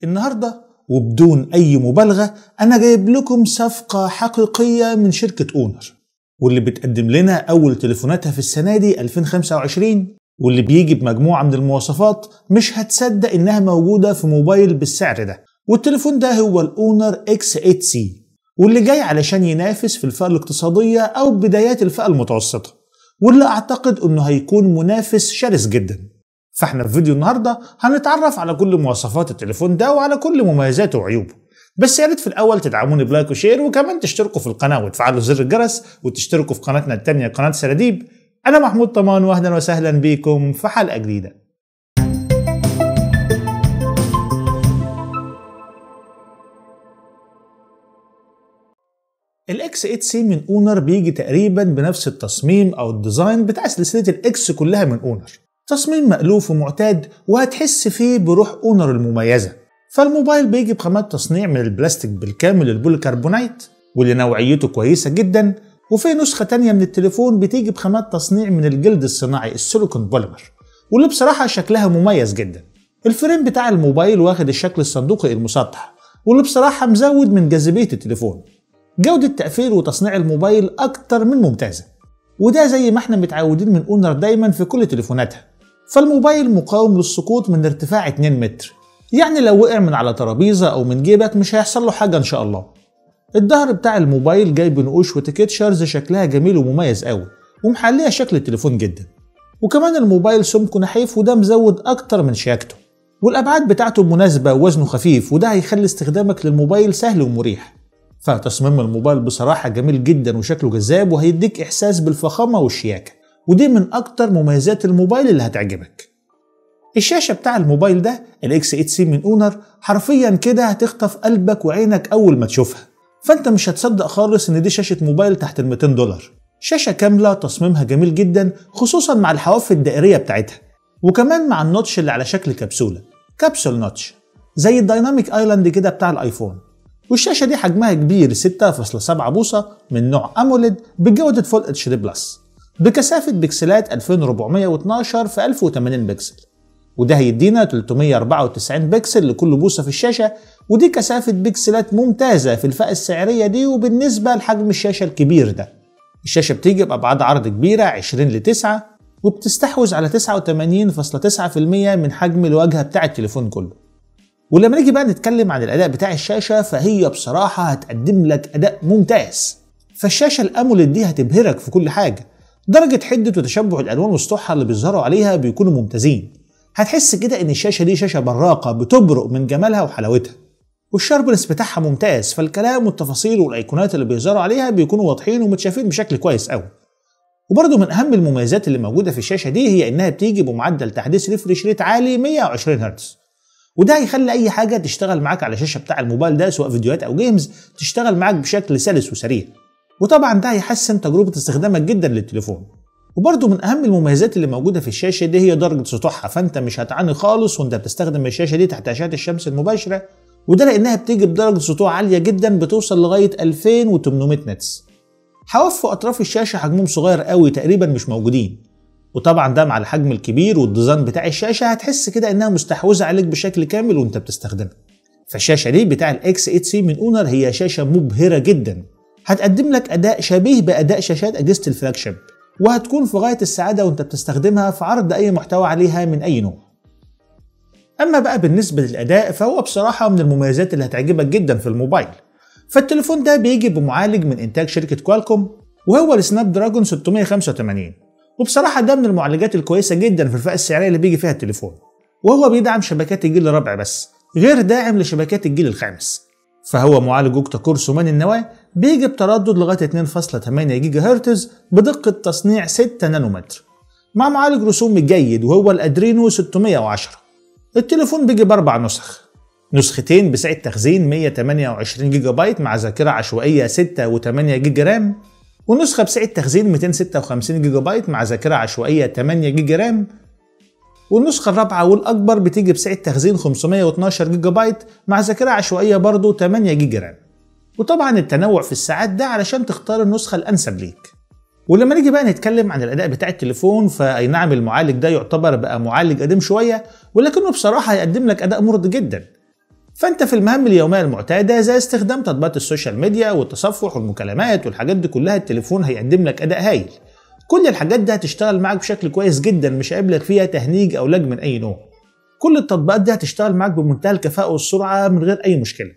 النهاردة وبدون أي مبالغة أنا جايب لكم صفقة حقيقية من شركة أونر، واللي بتقدم لنا أول تليفوناتها في السنة دي 2025، واللي بيجي بمجموعة من المواصفات مش هتصدق إنها موجودة في موبايل بالسعر ده. والتليفون ده هو الأونر X8C، واللي جاي علشان ينافس في الفئة الاقتصادية أو بدايات الفئة المتوسطة، واللي أعتقد إنه هيكون منافس شرس جدا. فاحنا في فيديو النهارده هنتعرف على كل مواصفات التليفون ده وعلى كل مميزاته وعيوبه. بس يا ريت في الاول تدعموني ب like و share، وكمان تشتركوا في القناة وتفعلوا زر الجرس وتشتركوا في قناتنا الثانية قناة سراديب. انا محمود طمان، واهلا وسهلا بيكم في حلقة جديدة. ال X8C من اونر بيجي تقريبا بنفس التصميم او ال design بتاع سلسلة ال X كلها من اونر، تصميم مألوف ومعتاد وهتحس فيه بروح اونر المميزة. فالموبايل بيجي بخامات تصنيع من البلاستيك بالكامل البوليكربونايت، واللي نوعيته كويسة جدا. وفي نسخة تانية من التليفون بتيجي بخامات تصنيع من الجلد الصناعي السيليكون بوليمر، واللي بصراحة شكلها مميز جدا. ال frame بتاع الموبايل واخد الشكل الصندوقي المسطح، واللي بصراحة مزود من جاذبية التليفون. جودة تقفيل وتصنيع الموبايل أكتر من ممتازة، وده زي ما احنا متعودين من اونر دايما في كل تليفوناتها. فالموبايل مقاوم للسقوط من ارتفاع 2 متر، يعني لو وقع من على ترابيزة أو من جيبك مش هيحصل له حاجة إن شاء الله. الظهر بتاع الموبايل جاي بنقوش و textures شكلها جميل ومميز قوي، ومحلية شكل التليفون جدا. وكمان الموبايل سمكة نحيف، وده مزود أكتر من شياكته. والأبعاد بتاعته مناسبة ووزنه خفيف، وده هيخلي استخدامك للموبايل سهل ومريح. فتصميم الموبايل بصراحة جميل جدا وشكله جذاب، وهيديك إحساس بالفخامة والشياكة، ودي من أكتر مميزات الموبايل اللي هتعجبك. الشاشة بتاع الموبايل ده ال X8C من اونر حرفيا كده هتخطف قلبك وعينك أول ما تشوفها. فأنت مش هتصدق خالص إن دي شاشة موبايل تحت ال $200. شاشة كاملة تصميمها جميل جدا، خصوصا مع الحواف الدائرية بتاعتها، وكمان مع ال notch اللي على شكل كبسولة، capsule notch، زي ال Dynamic Island كده بتاع الآيفون. والشاشة دي حجمها كبير 6.7 بوصة من نوع AMOLED بجودة Full HD Plus، بكثافة بكسلات 2412 في 1080 بكسل، وده هيدينا 394 بكسل لكل بوصة في الشاشة، ودي كثافة بكسلات ممتازة في الفئة السعرية دي وبالنسبة لحجم الشاشة الكبير ده. الشاشة بتيجي بأبعاد عرض كبيرة 20:9، وبتستحوذ على 89.9% من حجم الواجهة بتاع التليفون كله. ولما نيجي بقى نتكلم عن الأداء بتاع الشاشة، فهي بصراحة هتقدم لك أداء ممتاز. فالشاشة ال AMOLED دي هتبهرك في كل حاجة، درجة حدة وتشبع الألوان وسطوحها اللي بيظهروا عليها بيكونوا ممتازين. هتحس كده إن الشاشة دي شاشة براقة بتبرق من جمالها وحلاوتها. وال sharpness بتاعها ممتاز، فالكلام والتفاصيل والأيقونات اللي بيظهروا عليها بيكونوا واضحين ومتشافين بشكل كويس أوي. وبرده من أهم المميزات اللي موجودة في الشاشة دي هي إنها بتيجي بمعدل تحديث refresh rate عالي 120 هرتز، وده هيخلي اي حاجة تشتغل معاك على الشاشة بتاع الموبايل ده سواء فيديوهات او games تشتغل معاك بشكل سلس وسريع. وطبعا ده هيحسن تجربه استخدامك جدا للتليفون. وبرده من اهم المميزات اللي موجودة في الشاشة دي هي درجه سطوعها، فانت مش هتعاني خالص وانت بتستخدم الشاشة دي تحت اشعه الشمس المباشرة، وده لانها بتيجي بدرجة سطوع عالية جدا بتوصل لغاية 2800 nits. حواف واطراف الشاشة حجمهم صغير قوي، تقريبا مش موجودين. وطبعا ده مع الحجم الكبير وال design بتاع الشاشة هتحس كده انها مستحوذه عليك بشكل كامل وانت بتستخدمها. فالشاشه دي بتاع ال X8C من اونر هي شاشة مبهرة جدا، هتقدم لك اداء شبيه باداء شاشات اجهزة ال flagship، وهتكون في غاية السعادة وانت بتستخدمها في عرض اي محتوى عليها من اي نوع. اما بقى بالنسبة للاداء فهو بصراحة من المميزات اللي هتعجبك جدا في الموبايل. فالتليفون ده بيجي بمعالج من انتاج شركة كوالكوم، وهو ال Snapdragon 685، وبصراحة ده من المعالجات الكويسة جدا في الفئة السعرية اللي بيجي فيها التليفون. وهو بيدعم شبكات الجيل الرابع بس، غير داعم لشبكات الجيل الخامس. فهو معالج octa core ثماني النواة، بيجي بتردد لغاية 2.8 جيجا هرتز بدقة تصنيع 6 نانومتر، مع معالج رسوم جيد وهو ال Adreno 610. التليفون بيجي بأربع نسخ، نسختين بسعة تخزين 128 جيجا بايت مع ذاكرة عشوائية 6 و8 جيجا RAM، ونسخة بسعة تخزين 256 جيجا بايت مع ذاكرة عشوائية 8 جيجا RAM، والنسخة الرابعة والأكبر بتيجي بسعة تخزين 512 جيجا بايت مع ذاكرة عشوائية برضه 8 جيجا RAM. وطبعا التنوع في الساعات ده علشان تختار النسخة الأنسب ليك. ولما نيجي بقى نتكلم عن الأداء بتاع التليفون، فأي نعم المعالج ده يعتبر بقى معالج قديم شوية، ولكنه بصراحة هيقدم لك أداء مرضي جدا. فانت في المهام اليومية المعتادة زي استخدام تطبيقات ال social media والتصفح والمكالمات والحاجات دي كلها التليفون هيقدم لك اداء هايل. كل الحاجات دي هتشتغل معاك بشكل كويس جدا، مش هيقابلك فيها تهنيج او lag من اي نوع. كل التطبيقات دي هتشتغل معاك بمنتهى الكفاءة والسرعة من غير اي مشكلة.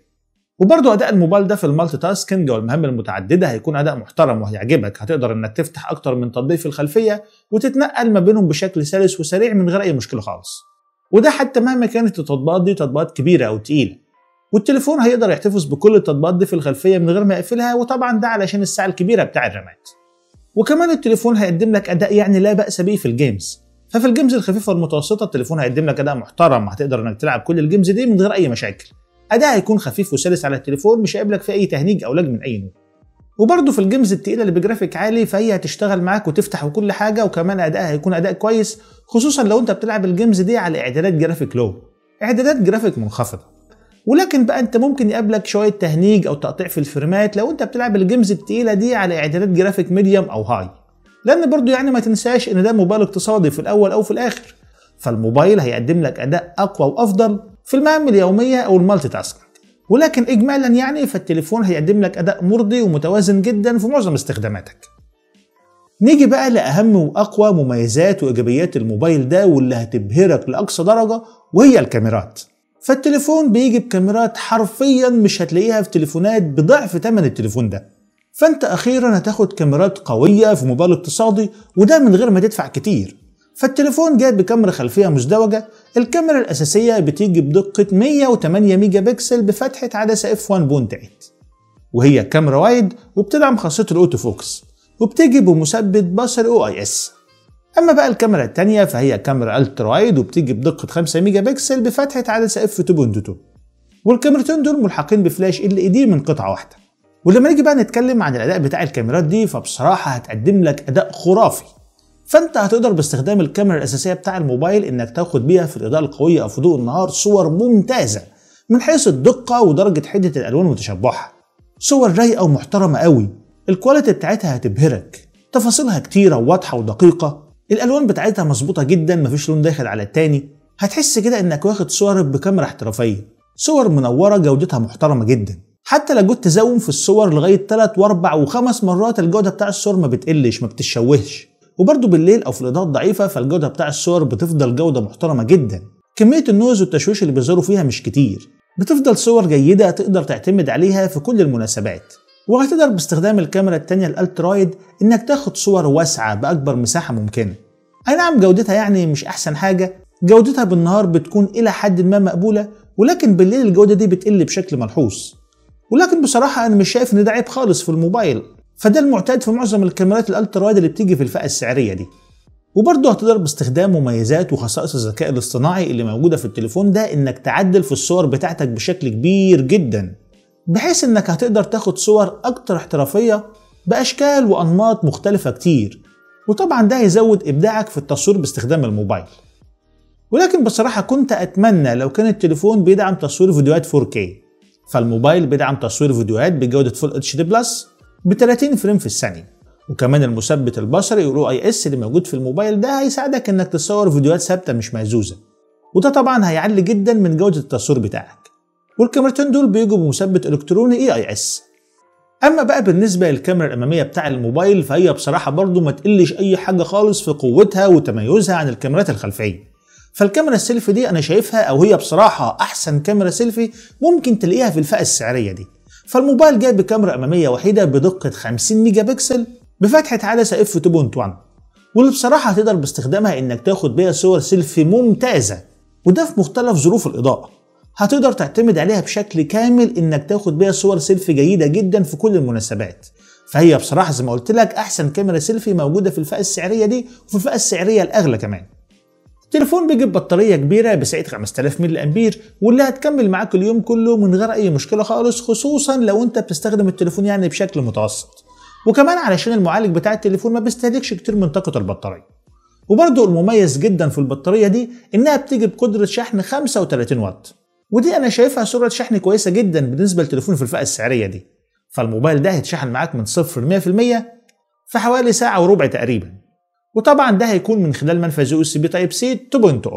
وبرضه اداء الموبايل ده في ال multitasking او المهام المتعددة هيكون اداء محترم وهيعجبك. هتقدر انك تفتح اكتر من تطبيق في الخلفية وتتنقل ما بينهم بشكل سلس وسريع من غير اي مشكلة خالص، وده حتى مهما كانت التطبيقات دي تطبيقات كبيرة او تقيلة. والتليفون هيقدر يحتفظ بكل التطبيقات دي في الخلفية من غير ما يقفلها، وطبعا ده علشان السعة الكبيرة بتاع الرامات. وكمان التليفون هيقدم لك اداء يعني لا باس به في ال games. ففي ال games الخفيفة والمتوسطة التليفون هيقدم لك اداء محترم، هتقدر انك تلعب كل ال games دي من غير اي مشاكل. اداء هيكون خفيف وسلس على التليفون، مش هيقابلك في اي تهنيج او lag من اي نوع. وبرده في ال games التقيله اللي بجرافيك عالي فهي هتشتغل معاك وتفتح وكل حاجة، وكمان ادائها هيكون اداء كويس، خصوصا لو انت بتلعب ال games دي على اعدادات graphic low، اعدادات جرافيك منخفضة. ولكن بقى انت ممكن يقابلك شوية تهنيج او تقطيع في الفريمات لو انت بتلعب ال games التقيله دي على اعدادات graphic medium او high، لان برضو يعني ما تنساش ان ده موبايل اقتصادي في الاول او في الاخر. فالموبايل هيقدم لك اداء اقوى وافضل في المهام اليومية او ال multitasking، ولكن اجمالا يعني فالتليفون هيقدم لك اداء مرضي ومتوازن جدا في معظم استخداماتك. نيجي بقى لاهم واقوى مميزات وايجابيات الموبايل ده واللي هتبهرك لاقصى درجه، وهي الكاميرات. فالتليفون بيجي بكاميرات حرفيا مش هتلاقيها في تليفونات بضعف ثمن التليفون ده. فانت اخيرا هتاخد كاميرات قوية في موبايل اقتصادي، وده من غير ما تدفع كتير. فالتليفون جاي بكاميرا خلفية مزدوجة، الكاميرا الاساسية بتيجي بدقة 108 ميجا بكسل بفتحه عدسة f 1.8، وهي كاميرا wide وبتدعم خاصية ال auto focus، وبتيجي بمثبت بصري OIS. اما بقى الكاميرا الثانية فهي كاميرا ultra wide وبتيجي بدقة 5 ميجا بكسل بفتحه عدسة f 2.2، والكاميرتين دول ملحقين ب flash LED من قطعه واحدة. ولما نيجي بقى نتكلم عن الاداء بتاع الكاميرات دي فبصراحة هتقدم لك اداء خرافي. فانت هتقدر باستخدام الكاميرا الاساسية بتاع الموبايل انك تاخد بيها في الاضاءة القوية او في ضوء النهار صور ممتازة من حيث الدقة ودرجة حده الالوان وتشبعها، صور رايقة ومحترمه قوي، ال quality بتاعتها هتبهرك، تفاصيلها كتيرة وواضحة ودقيقة، الالوان بتاعتها مظبوطة جدا مفيش لون داخل على التاني، هتحس كده انك واخد صور بكاميرا احترافية، صور منورة جودتها محترمه جدا. حتى لو جيت ت zoom في الصور لغاية 3 و4 و5 مرات الجودة بتاع الصور ما بتقلش ما بتتشوهش. وبرده بالليل او في الاضاءة الضعيفة فالجوده بتاع الصور بتفضل جوده محترمه جدا، كمية ال noise والتشويش اللي بيظهروا فيها مش كتير، بتفضل صور جيدة تقدر تعتمد عليها في كل المناسبات. وهتقدر باستخدام الكاميرا الثانية ال ultra wide انك تاخد صور واسعة باكبر مساحة ممكنة. اي نعم جودتها يعني مش احسن حاجة، جودتها بالنهار بتكون الى حد ما مقبولة، ولكن بالليل الجودة دي بتقل بشكل ملحوظ. ولكن بصراحة انا مش شايف ان ده عيب خالص في الموبايل، فده المعتاد في معظم الكاميرات ال ultra wide اللي بتيجي في الفئة السعرية دي. وبرضه هتقدر باستخدام مميزات وخصائص الذكاء الاصطناعي اللي موجودة في التليفون ده انك تعدل في الصور بتاعتك بشكل كبير جدا، بحيث انك هتقدر تاخد صور اكتر احترافية باشكال وانماط مختلفة كتير، وطبعا ده هيزود ابداعك في التصوير باستخدام الموبايل. ولكن بصراحة كنت اتمنى لو كان التليفون بيدعم تصوير فيديوهات 4K. فالموبايل بيدعم تصوير فيديوهات بجوده Full HD Plus ب 30 frame في الثانية، وكمان المثبت البصري OIS اللي موجود في الموبايل ده هيساعدك انك تصور فيديوهات ثابتة مش مهزوزة، وده طبعا هيعلي جدا من جوده التصوير بتاعك. والكاميرتين دول بيجوا بمثبت الكتروني EIS. اما بقى بالنسبة للكاميرا الامامية بتاع الموبايل فهي بصراحة برضو ما تقلش اي حاجة خالص في قوتها وتميزها عن الكاميرات الخلفية. فالكاميرا السيلفي دي انا شايفها او هي بصراحة احسن كاميرا سيلفي ممكن تلاقيها في الفئة السعرية دي. فالموبايل جاي بكاميرا امامية وحيده بدقة 50 ميجا بكسل بفتحه عدسة f 2.1، واللي بصراحة هتقدر باستخدامها انك تاخد بيها صور سيلفي ممتازة، وده في مختلف ظروف الاضاءة. هتقدر تعتمد عليها بشكل كامل انك تاخد بيها صور سيلفي جيدة جدا في كل المناسبات. فهي بصراحة زي ما قلت لك احسن كاميرا سيلفي موجودة في الفئة السعرية دي، وفي الفئة السعرية الاغلى كمان. التليفون بيجيب بطارية كبيرة بسعة 5000 ملي امبير، واللي هتكمل معاك اليوم كله من غير اي مشكلة خالص، خصوصا لو انت بتستخدم التليفون يعني بشكل متوسط، وكمان علشان المعالج بتاع التليفون ما بيستهلكش كتير من طاقة البطارية. وبرده المميز جدا في البطارية دي انها بتيجي بقدره شحن 35 واط، ودي انا شايفها سرعة شحن كويسة جدا بالنسبة للتليفون في الفئة السعرية دي. فالموبايل ده هيتشحن معاك من 0 ل 100% في حوالي ساعة وربع تقريبا، وطبعا ده هيكون من خلال منفذ USB Type C 2.0.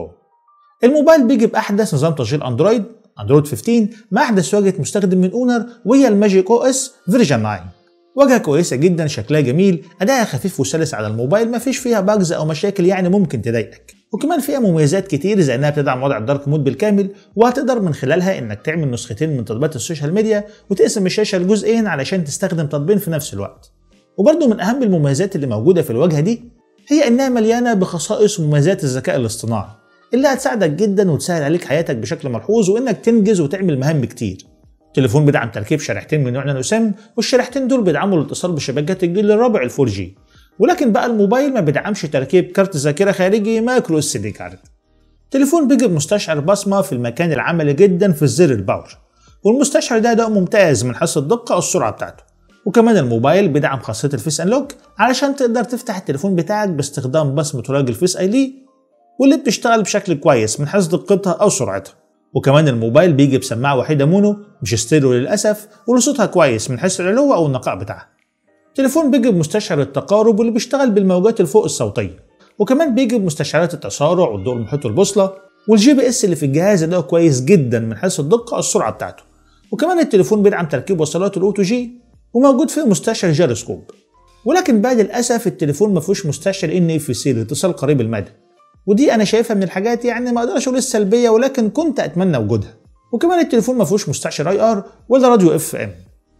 الموبايل بيجي باحدث نظام تشغيل اندرويد اندرويد 15 مع احدث واجهه مستخدم من اونر وهي ال Magic OS version 9. واجهه كويسة جدا، شكلها جميل، ادائها خفيف وسلس على الموبايل، مفيش فيها bugs او مشاكل يعني ممكن تضايقك. وكمان فيها مميزات كتير زي انها بتدعم وضع ال dark mode بالكامل، وهتقدر من خلالها انك تعمل نسختين من تطبيقات ال social media وتقسم الشاشة لجزئين علشان تستخدم تطبيقين في نفس الوقت. وبرده من اهم المميزات اللي موجودة في الواجهة دي هي انها مليانة بخصائص ومميزات الذكاء الاصطناعي اللي هتساعدك جدا وتسهل عليك حياتك بشكل ملحوظ، وانك تنجز وتعمل مهام كتير. التليفون بيدعم تركيب شريحتين من نوع nano SIM، والشريحتين دول بيدعموا الاتصال بشبكات الجيل الرابع ال 4G، ولكن بقى الموبايل ما بيدعمش تركيب كارت ذاكره خارجي micro SD card. التليفون بيجي بمستشعر بصمة في المكان العملي جدا في الزر ال power، والمستشعر ده اداء ممتاز من حيث الدقة والسرعة بتاعته. وكمان الموبايل بيدعم خاصية ال face unlock علشان تقدر تفتح التليفون بتاعك باستخدام بصمة وراج ال Face ID، واللي بتشتغل بشكل كويس من حيث دقتها او سرعتها. وكمان الموبايل بيجي بسماعه وحيده mono مش ستيريو للاسف، واللي صوتها كويس من حيث العلو او النقاء بتاعها. التليفون بيجي بمستشعر التقارب واللي بيشتغل بالموجات الفوق الصوتية، وكمان بيجي بمستشعرات التسارع والضوء المحيط والبوصله، وال GPS اللي في الجهاز ده كويس جدا من حيث الدقة والسرعة بتاعته. وكمان التليفون بيدعم تركيب وصلات ال OTG وموجود فيه مستشعر جيروسكوب، ولكن بقى للاسف التليفون ما فيهوش مستشعر NFC لاتصال قريب المدى، ودي انا شايفها من الحاجات يعني ما اقدرش اقول السلبية، ولكن كنت اتمنى وجودها. وكمان التليفون ما فيهوش مستشعر IR ولا راديو FM،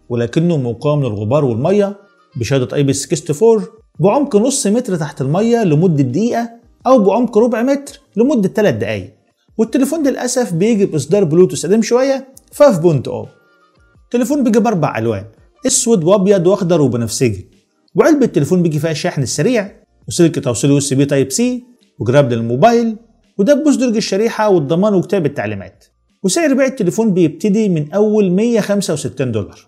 ولكنه مقاوم للغبار والمية بشهادة IP 64 بعمق نص متر تحت المية لمدة دقيقة او بعمق ربع متر لمدة 3 دقائق. والتليفون للاسف بيجي باصدار بلوتوث قديم شوية 5.0. التليفون بيجي باربع الوان، اسود وابيض واخضر وبنفسجي. وعلبة التليفون بيجي فيها الشاحن السريع وسلك توصيل USB Type C وجراب للموبايل ودبوس درج الشريحة والضمان وكتاب التعليمات. وسعر بيع التليفون بيبتدي من اول $165.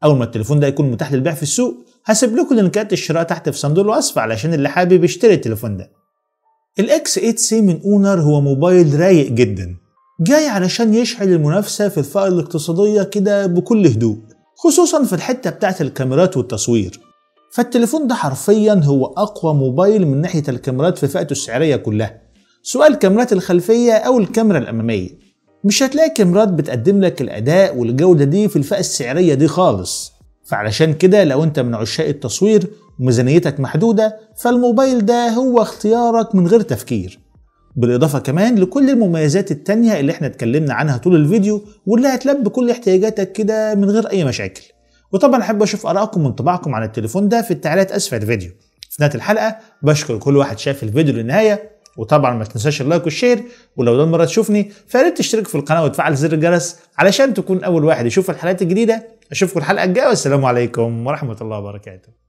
اول ما التليفون ده يكون متاح للبيع في السوق هسيب لكم لينكات الشراء تحت في صندوق الوصف علشان اللي حابب يشتري التليفون ده. ال X8c من اونر هو موبايل رايق جدا، جاي علشان يشعل المنافسة في الفئة الاقتصادية كده بكل هدوء، خصوصا في الحتة بتاعت الكاميرات والتصوير. فالتليفون ده حرفيا هو اقوى موبايل من ناحية الكاميرات في فئته السعرية كلها، سواء الكاميرات الخلفية او الكاميرا الامامية. مش هتلاقي كاميرات بتقدم لك الاداء والجودة دي في الفئة السعرية دي خالص. فعلشان كده لو انت من عشاق التصوير وميزانيتك محدودة فالموبايل ده هو اختيارك من غير تفكير. بالاضافة كمان لكل المميزات التانية اللي احنا اتكلمنا عنها طول الفيديو واللي هتلبي كل احتياجاتك كده من غير اي مشاكل. وطبعا احب اشوف ارائكم وانطباعكم عن التليفون ده في التعليقات اسفل الفيديو. في نهاية الحلقة بشكر كل واحد شاف الفيديو للنهاية، وطبعا ما تنساش ال like وال share، ولو ده المرة تشوفني فياريت تشترك في القناة وتفعل زر الجرس علشان تكون اول واحد يشوف الحلقات الجديدة. اشوفكم الحلقة الجاية، والسلام عليكم ورحمة الله وبركاته.